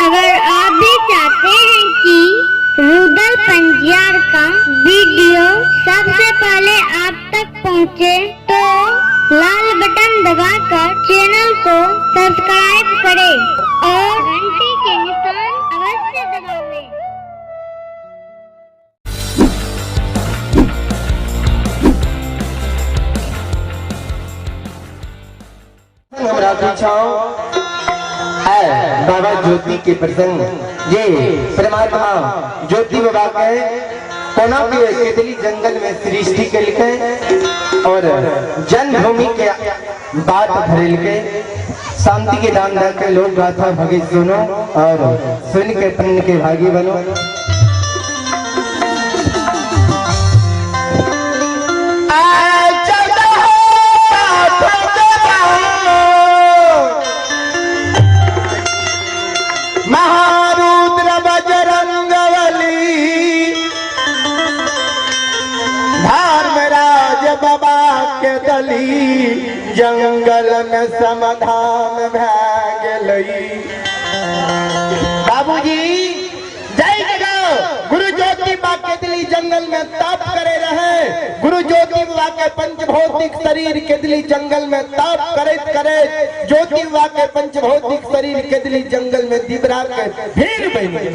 अगर आप भी चाहते हैं कि रुदल पंजियार का वीडियो सबसे पहले आप तक पहुंचे, तो लाल बटन दबाकर चैनल को सब्सक्राइब करें और घंटी के निशान अवश्य दबावें। हमरा पूछाओ है बाबा ज्योति के प्रसंग, ये परमात्मा ज्योति बाबा के कोना के केतली जंगल में सृष्टि के लिखे और जन्मभूमि के बात भरेल के शांति के दान दे के लोग गाथा भगे सुनो और सुन के पुण्य के भागी बनो। महारुद्र बजरंगबली धर्मराज बाबा के दली जंगल में समाधान भै गेलई। बाबूजी जय जगह गुरु ज्योति बा के दिली जंगल में तप करे रहे। गुरु ज्योति बा के पंचभौतिक शरीर के दिली जंगल में तप करे करे ज्योति बा के पंचभौतिक शरीर के दिली जंगल में दिबरा के भीड़ बन गई।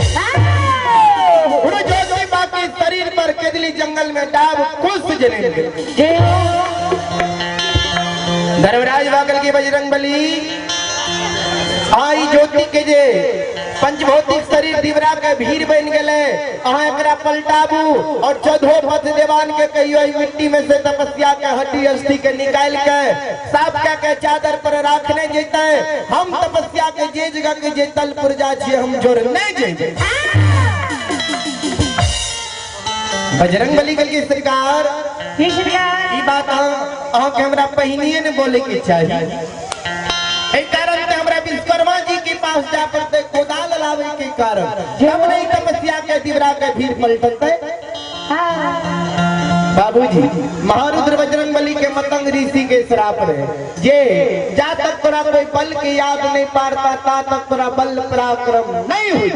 गुरु ज्योति बा के शरीर पर के दिली जंगल में डाब कुश जने धर्मराज बागल की बजरंग बली आई ज्योति के जे पंचभौतिक शरीर दिवरा के भीड़ बन गेले, अहाँ एकरा पलटाबू और चौदहो पथ देवान के कहियो ई मिट्टी में से तपस्या के हड्डी अस्थि के निकाल के साफ के के चादर पर राखने जेते, हम तपस्या के जे जगह के जे तल पुरजा छिए हम जोर नहीं जेबै। बजरंग बली के सरकार ई बात अहाँ के हमरा पहिनिए ने बोले के चाही। एहि कारण ते हमरा विश्वकर्मा जी के पास जा पड़ते कोदाल लावे के कारण हम नहीं तपस्या के दिवरा के भीड़ पलटते। बाबूजी महारुद्र बजरंग बली के मतंग ऋषि के श्राप रहे जे जा तक तोरा कोई बल के याद नहीं पारता ता तक तोरा बल पराक्रम नहीं हुई।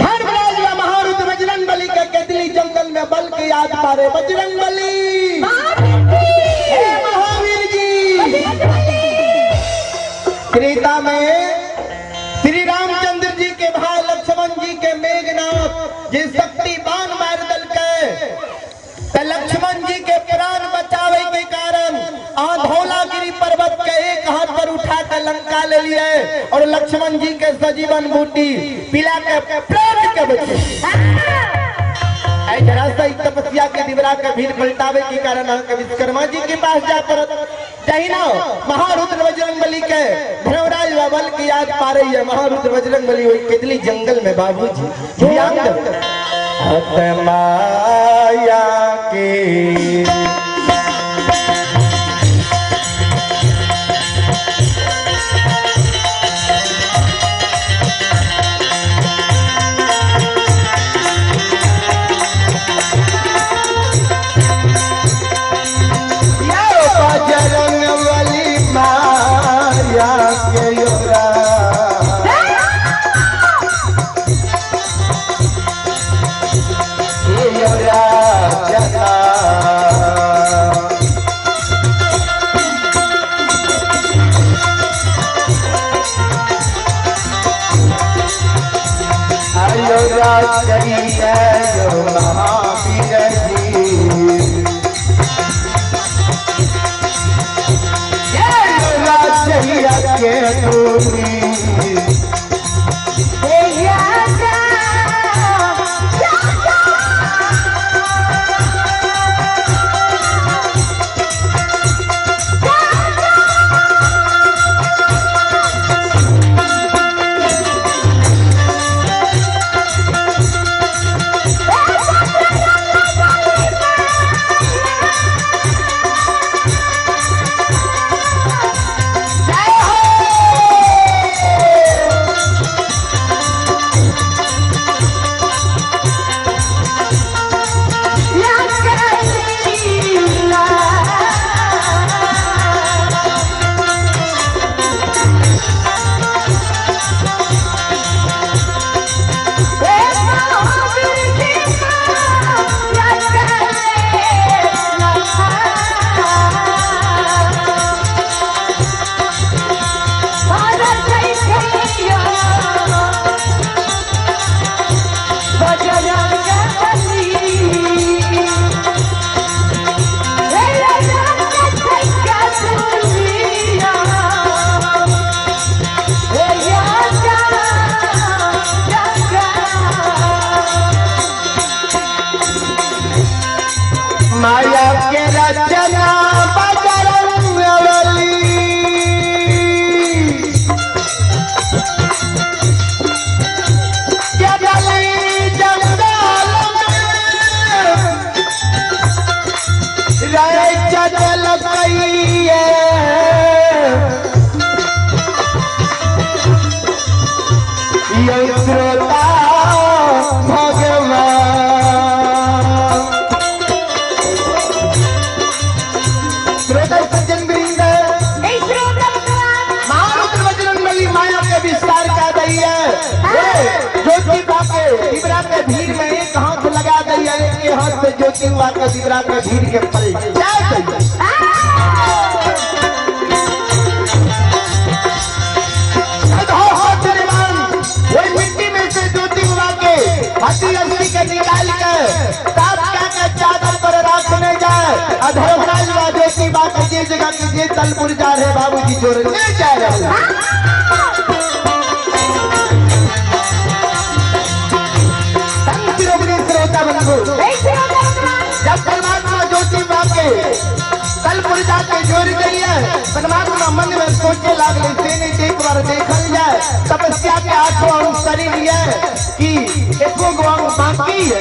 धर्मराज व महारुद्र बजरंग बली के केतली जंगल में बल के याद पारे बजरंग बली महावीर जी। त्रेता में श्री रामचंद्र जी के भाई लक्ष्मण जी के मेघनाथ जे शक्ति बाण मार दल के लक्ष्मण जी के प्राण बचावे के कारण अहाँ धौलागिरी पर्वत के एक हाथ पर उठा के लंका ले लिए और लक्ष्मण जी के सजीवन बूटी पिला के प्राण के बचे। जरा सा तपस्या के दिवरा के भीड़ पलटावे के कारण अहाँ के विश्वकर्मा जी के पास जा पड़त। जाही ना महारुद्र बजरंग बली के धर्मराज बल की याद पा रही है। महारुद्र बजरंग बली वही केतली जंगल में बाबूजी ध्यान दो। माया के बजरंग बली माया के योरा योरा जना आयो राजरी यो महावीर जी राजरिया के तूनी जय हो। जियो श्रोता भगवान। श्रोता सज्जन वृंद, महारुद्र बजरंग बली माया के विस्तार का दई है। ज्योति बापे दिवरा के भीड़ में एक हाथ लगा दई है, एक हाथ से ज्योति हुआ के दिवरा के भीड़ के पलटा दई है। वही मिट्टी में से ज्योति उगा के हड्डी हड्डी के निकाल के साफ का के चादर पर रखने जाए। अधर्मराज बा ज्योति बा के जे जगह के जे तलपुर जा रहे बाबूजी जोर ले जा रहे। संत शिरोमणि श्रोता बंधु, जब परमात्मा ज्योति बा के तलपुर जाके जोड़ गई है, परमात्मा मन में सोचे लागले से नहीं एक बार देखल जाए तपस्या के आठों अंग शरीर है कि एको गो अंग बाकी है।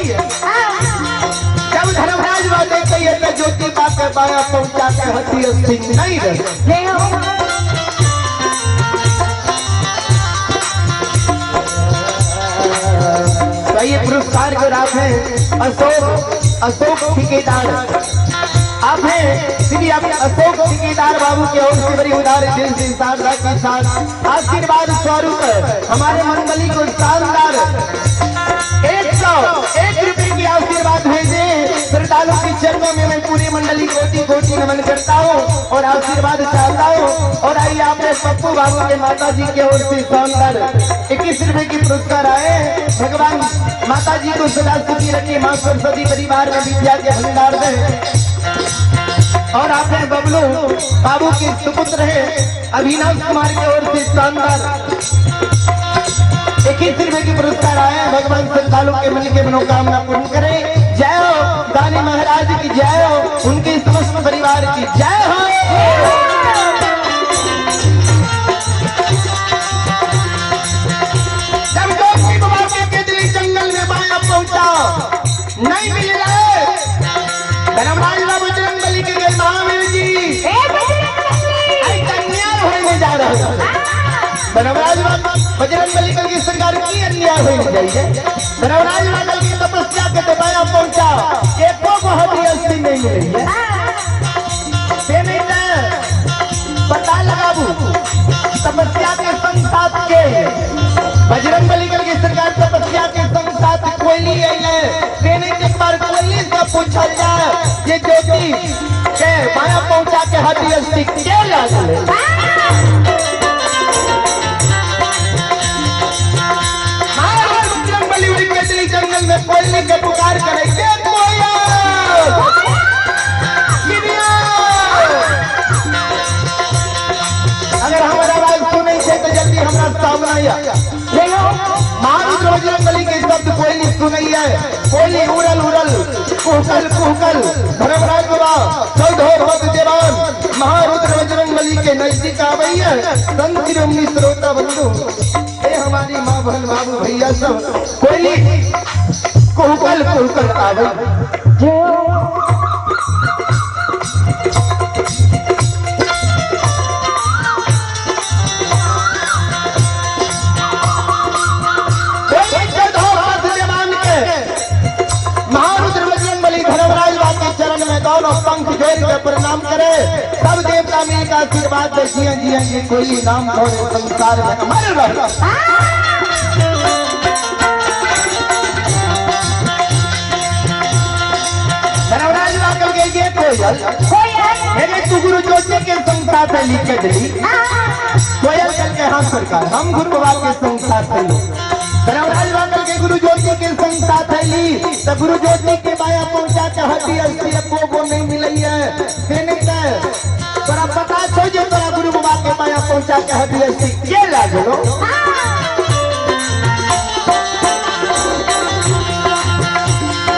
जब धर्मराज बा देखे है तो ज्योति बा के बाया पहुंचा के हड्डी अस्थि नहीं रहे। तो ये पुरस्कार को आप हैं अशोक अशोक ठेकेदार, आप हैं श्री आप अशोक ठेकेदार बाबू के ओर से बड़ी उदार दिल से शारदा के साथ आशीर्वाद स्वरूप हमारे मंडली को शानदार 101 रुपए की आशीर्वाद भेजे। श्रद्धालु के चरणों में मैं पूरी मंडली कोटि कोटि नमन करता हूँ और आशीर्वाद चाहता हूँ। और आइए आपने पप्पू बाबू के माता जी के ओर से शानदार 21 रुपए की पुरस्कार आए। भगवान माता जी को सदा सुखी रखे, माँ सरस्वती परिवार में विद्या के भंडार दे। और आपने बबलू बाबू के सुपुत्र हैं अविनाश कुमार की ओर से शानदार 21 रुपए की पुरस्कार आए। भगवान श्रद्धालु के मन के मनोकामना पूर्ण करे। जय हो दानी महाराज की जय हो, उनके समस्त परिवार की जय हो। जब ज्योति बाबा के केदली जंगल में माया पहुंचा नहीं मिल रहे, धर्मराज बाबू बजरंग बली के गए महावीर जी अन्याय होने जा रहा है। धर्मराज बाबा बजरंग बली की सरकार की अन्याय होने जाइए। धर्मराज बाबा की तपस्या के दबाया पहुंचा एको को हड्डी अस्थि नहीं मिली है। से नहीं ते पता लगाबू तपस्या के संग साथ के बजरंग बली की सरकार तपस्या के संग साथ कोयली अइले। से नहीं ते एक बार कोयली से पूछल जाए ये ज्योति के माया पहुंचा के हड्डी अस्थि के लागले। बजरंग बली उड़ी के जंगल में कोयली के पुकार करे के कोयल चिड़िया। अगर हमारा आवाज सुनै छै तो जल्दी हमरा सामना आ। महारुद्र बजरंग बली के शब्द कोयली सुनै है। कोयली उड़ल उड़ल कुहकल कुहकल धर्मराज बाबा चौदह पद देवान महारुद्र बजरंग बली के नजदीक आवई है। संत शिरोमणि श्रोता बंधु, ए हमारी माँ बहन बाबू भैया सब, कोयली कुहकल कुहकल आवई। कोयली चौदह पद देवान के महारुद्र बजरंग बली धर्मराज बाबा के चरण में दोनों पंख जोड़ के प्रणाम करे। सब देवता मिल का आशीर्वाद दे जिया जिया ये कोई नाम थोड़े संसार में अमर रहे। धर्मराज बाबा के ये कोयल मेरे तू गुरु ज्योति के संग साथ है लिख के दिली। कोयल कल के हाँ सरकार हम गुरु बाबा के संग साथ है। धर्मराज बाबा के गुरु ज्योति के संग साथ है ली तो गुरु ज्योति के बाया पहुंचा के हड्डी अस्थि एको गो नहीं मिली है। से नहीं ते तोरा पता छो जे तोरा गुरु बाबा के बाया पहुंचा के हड्डी अस्थि के लागलो।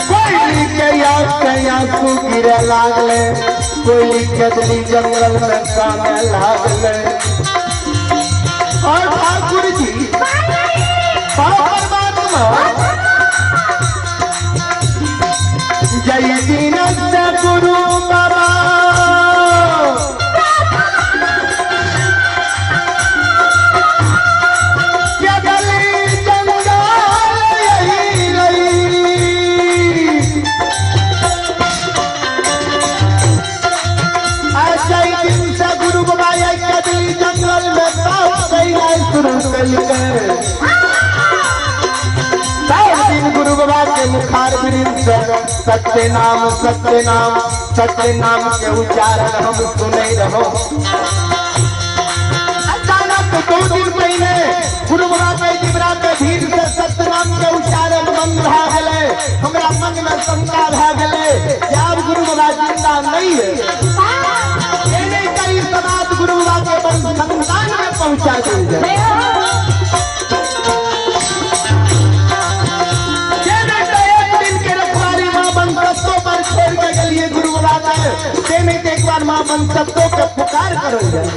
कोयली के याद के आंसू गिरे लागले, कोयली कदली जंगल में काने लागले। और ठाकुर जी परमात्मा जय दीन से गुरु बाबा क्या गली जंगल शुरू कलकै। सब दिन गुरु बाबा के मुखार वृंद से सत्य नाम सत्य नाम सत्य नाम के उच्चारण हम सुनै रहो। अचानक 2 दिन पहले गुरु बाबा के जिबरा के भीड़ से सत्य नाम के उच्चारण बंद भए गेलै। हमरा मन में शंका भए गेलै जे आब गुरु बाबा जिंदा नहीं है। ये नहीं करी समाज गुरु बाबा के संतान में पहुंचा देल जाए। एक दिन के रखवारी माँ बनसत्तो पर छोड़ के गेलिए गुरु बाबा के, से नहीं तो एक बार माँ बनसत्तो के पुकार करल जाए।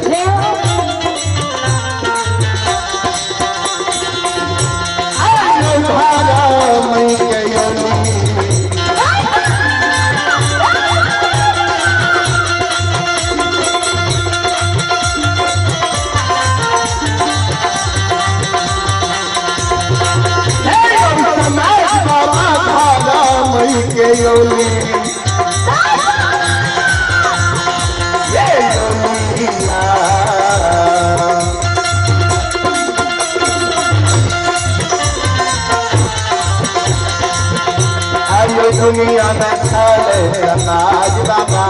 दुनिया में छल अनाज बाबा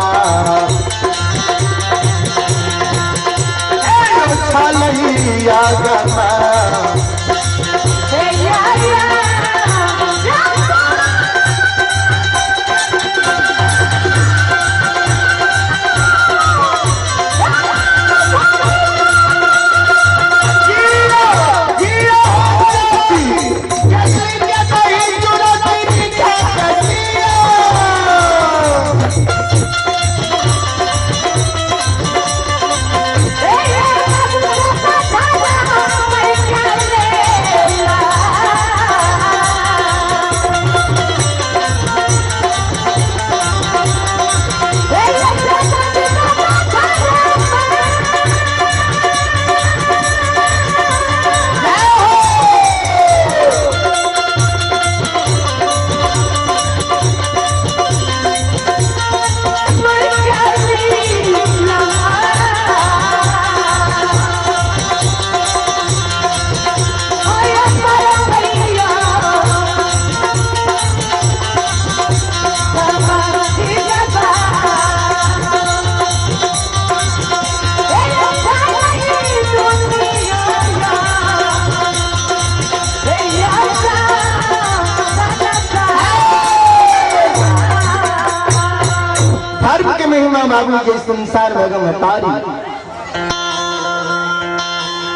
छलैया गमा। धर्म के महिमा बाबू के संसार भगम तारी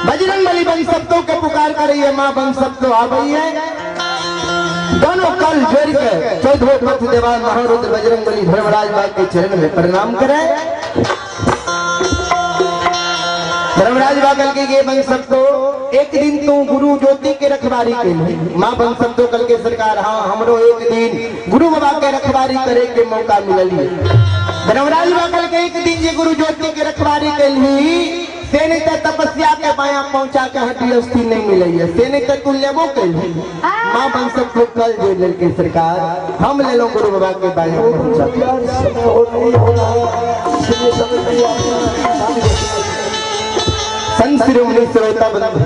बजरंग बली बन सबतो के पुकार कर रही है माँ बन सबतो आ गई है। दोनों कल जोड़ के चौदह पथ देवान महारुद्र बजरंग बली धर्मराज बाग के चरण में प्रणाम करें। धर्मराज बागल के ये बन सबतो एक दिन तू गुरु ज्योति के रखवारी के लिए माँ बन सबतो कल के सरकार हाँ हमरो एक दिन गुरु बाबा के रखवारी करे के मौका मिलली। धर्मराज बागल के एक दिन जे गुरु ज्योति के रखवारी के लिए से नहीं तो तपस्या के बाया पहुंचा के हड्डी अस्थि नहीं मिले है, से नहीं तो तू लेबो के माँ बन सबतो कल जोड़ लेके सरकार हम ले लो गुरु बाबा के बाया पहुंचा। संत शिरोमणि श्रोता बंधु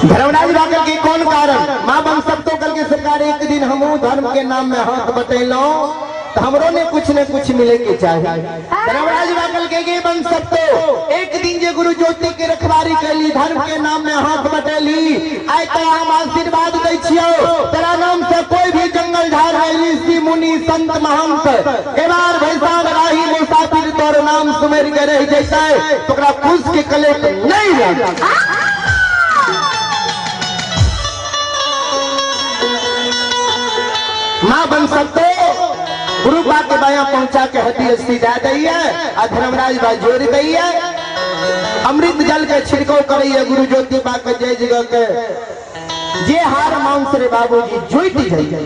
धर्मराज बागल के कौन कारण माँ बन सबतो कल के सरकार एक दिन हमू धर्म के नाम में हाथ बतेलो तो हमरो ने कुछ न कुछ मिले के चाहिए। धर्मराज बागल के गे बन सबतो एक दिन जे गुरु ज्योति के रखवारी कैली धर्म के नाम में हाथ बटेली आय तो हम आशीर्वाद दै छियो तेरा नाम से कोई भी जंगल झाड़ है ऋषि मुनि संत महंत केवार भैसान राही मुसाफिर तोर नाम सुमेर के रह जैते तो ओकरा खुश के कलेप नहीं लगे। माँ बन सकते गुरु बा के बाया पहुंचा के हड्डी अस्थि दे दी है आ धर्मराज बा जोड़ दी है। अमृत जल के छिड़काव करी है गुरु ज्योति बा के जय जगह के जे हार मांस रे बाबूजी जुट जाइए।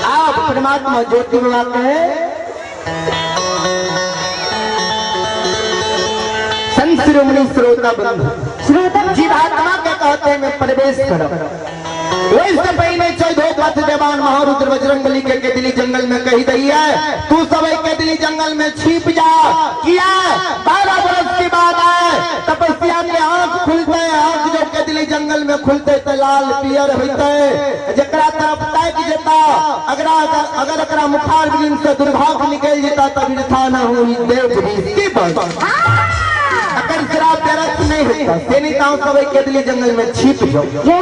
आप परमात्मा ज्योति बाबा के संत शिरोमणि श्रोता बंधु जीवात्मा के कहते में प्रवेश करो। वही से पहले चौदह पथ देवान महारुद्र बजरंग बली के केदली जंगल में कही दी है तू सब केदली जंगल में छिप जा किया 12 बरस के बाद आए के आंख खुलते, आंख जो केदली जंगल में खुलते तो लाल पियर होते, जकरा तरफ ताकि जेता अगर अगर एकरा मुखार वृंद से दुर्भाग्य निकल जेता तब वृथा न हुई देव भी के बस अकर श्राप व्यर्थ नहीं होता। से नहीं ताऊ सब केदली जंगल में छिप जाओ।